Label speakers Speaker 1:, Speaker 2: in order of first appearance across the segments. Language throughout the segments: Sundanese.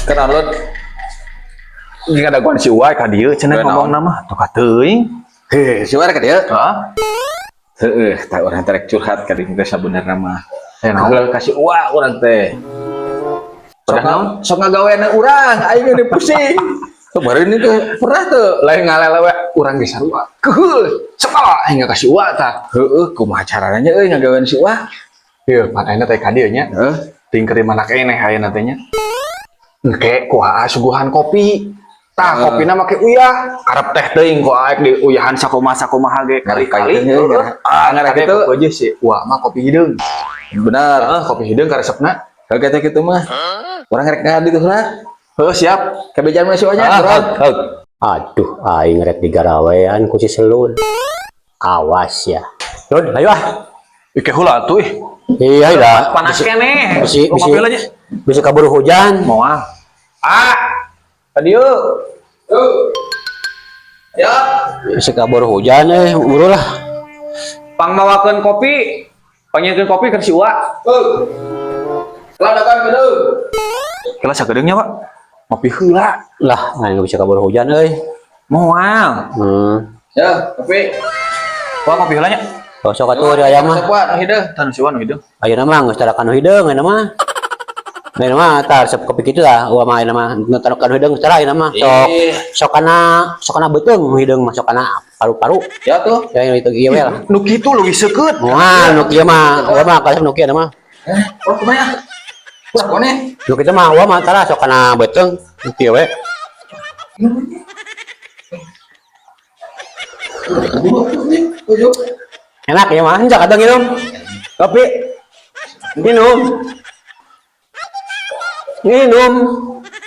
Speaker 1: Kenal lo.
Speaker 2: Jeung ada guan si Uwa ka dieu cenah
Speaker 1: Naon?
Speaker 2: Ngomong nama tuh ka teuing.
Speaker 1: Heh, si Uwa ka dieu.
Speaker 2: Heeh.
Speaker 1: Heeh, tah urang teh rek curhat ka dieu teh sabenerna mah.
Speaker 2: Eh, naon?
Speaker 1: Kalau kasih Uwa urang teh. Sok
Speaker 2: Udah naon?
Speaker 1: Sok ngagawean urang, aing geus pusing. Kemarin itu pernah tuh
Speaker 2: Lain ngalelewe urang ge sarua. Keuheul, sekolah aing kasih Uwa tah.
Speaker 1: Heeh, kumaha carana nya euy ngagawean si Uwa?
Speaker 2: Ieu pan ayeuna teh ka dieu nya.
Speaker 1: Heeh.
Speaker 2: Ting keur mana keneh ayeuna teh nya. Engke ku aa suguhan kopi. Tah kopina make uyah. Karep teh teuing ku aek di uyahan sakumaha-sakumaha ge kali-kali.
Speaker 1: Heeh.
Speaker 2: Ah,
Speaker 1: Ngarah
Speaker 2: ngarah
Speaker 1: kitu.
Speaker 2: kitu aja sih. Wah, mah kopi hideung.
Speaker 1: Benar.
Speaker 2: Heeh, kopi hideung karesepna.
Speaker 1: Kalau kata kitu mah. Urang rek ngadi tuh lah.
Speaker 2: Heuh, siap.
Speaker 1: Kabejaan mah si Uwa nya,
Speaker 2: Ah,
Speaker 1: urang.
Speaker 2: heug.
Speaker 3: Aduh, aing rek digarawean ku si Selun. Awas ya. Lun, ayo ah.
Speaker 2: Ih, heula atuh ih.
Speaker 3: Iya, dah.
Speaker 2: Panas keneh.
Speaker 3: Bisi,
Speaker 2: Ngopi
Speaker 3: bisi,
Speaker 2: heula nya.
Speaker 3: Bisa kabur hujan.
Speaker 2: Moal. Ah. Tadi yuk.
Speaker 1: Ya.
Speaker 3: Bisa kabur hujan eh, buru lah.
Speaker 2: Pang mawakeun kopi. Panggilkeun kopi ke si Uwa.
Speaker 1: Lah dagang kedeung.
Speaker 2: Kela sakedeung nya, Pak. Ngopi heula.
Speaker 3: Lah, aing bisa kabur hujan euy.
Speaker 2: Moal.
Speaker 1: Ya, kopi.
Speaker 2: Wah, ngopi heula nya.
Speaker 3: Oh, sok atuh di ayam mah.
Speaker 1: Sok Wa, nu hideung.
Speaker 2: Tah nu si Uwa nu hideung.
Speaker 3: Ayeuna mah geus tara kanu hideung ayeuna mah. Ayeuna mah tah resep kopi kitu lah, uwa mah ayeuna mah nu tara kanu hideung tara ayeuna mah. Sok
Speaker 1: Ih.
Speaker 3: sok kana beuteung nu hideung mah sok kana paru-paru.
Speaker 1: Ya tuh.
Speaker 3: Ya itu ieu we lah.
Speaker 2: Nu kitu leuwih seukeut.
Speaker 3: Moal nu kieu mah, uwa mah kasep nu kieu mah.
Speaker 1: Eh, oh kumaha? Wah, kone.
Speaker 3: Nu kitu mah uwa mah tara sok kana beuteung nu kieu we. Enak ya mah, enjak kadang minum. Kopi. Minum. Minum.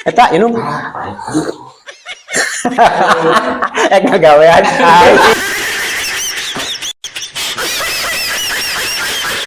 Speaker 3: Eta minum. Eh ngagawean.